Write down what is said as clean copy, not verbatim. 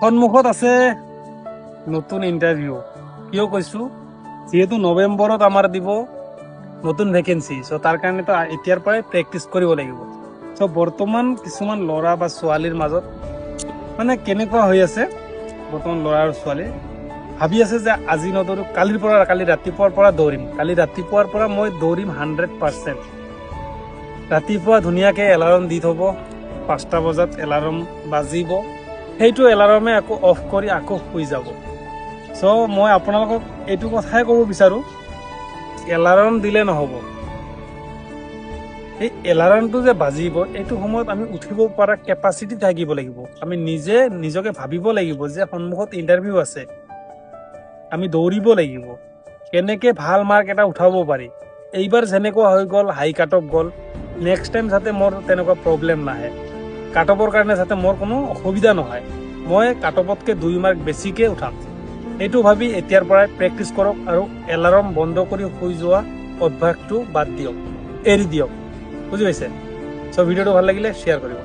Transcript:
সন্মুখত আছে নতুন ইণ্টাৰভিউ। কিয় কৈছোঁ? যিহেতু নৱেম্বৰত আমাৰ দিব নতুন ভেকেঞ্চি, চ' তাৰ কাৰণেতো এতিয়াৰ পৰাই প্ৰেক্টিচ কৰিব লাগিব। চ' বৰ্তমান কিছুমান ল'ৰা বা ছোৱালীৰ মাজত মানে কেনেকুৱা হৈ আছে, বৰ্তমান ল'ৰা আৰু ছোৱালী ভাবি আছে যে আজি নদৌৰো, কালিৰ পৰা, কালি ৰাতিপুৱাৰ পৰা দৌৰিম, কালি ৰাতিপুৱাৰ পৰা মই দৌৰিম 100%। ৰাতিপুৱা ধুনীয়াকৈ এলাৰ্ম দি থ'ব, 5টা বজাত এলাৰ্ম বাজিব, সেইটো এলাৰ্মে আকৌ অফ কৰি আকৌ শুই যাব। চ' মই আপোনালোকক এইটো কথাই ক'ব বিচাৰোঁ, এলাৰ্ম দিলে নহ'ব। এই এলাৰ্মটো যে বাজিব, এইটো সময়ত আমি উঠিব পৰা কেপাচিটি থাকিব লাগিব। আমি নিজে নিজকে ভাবিব লাগিব যে সন্মুখত ইণ্টাৰভিউ আছে, আমি দৌৰিব লাগিব, কেনেকৈ ভাল মাৰ্ক এটা উঠাব পাৰি। এইবাৰ যেনেকুৱা হৈ গ'ল, হাই কাট অফ গ'ল, নেক্সট টাইম যাতে মোৰ তেনেকুৱা প্ৰব্লেম নাহে, কাট অফৰ কাৰণে যাতে মোৰ কোনো অসুবিধা নহয়, মই কাট অফতকৈ 2 মাৰ্ক বেছিকৈ উঠাম, এইটো ভাবি এতিয়াৰ পৰাই প্ৰেক্টিচ কৰক আৰু এলাৰ্ম বন্ধ কৰি শুই যোৱা অভ্যাসটো বাদ দিয়ক, এৰি দিয়ক। বুজি পাইছে? চ' ভিডিঅ'টো ভাল লাগিলে শ্বেয়াৰ কৰিব।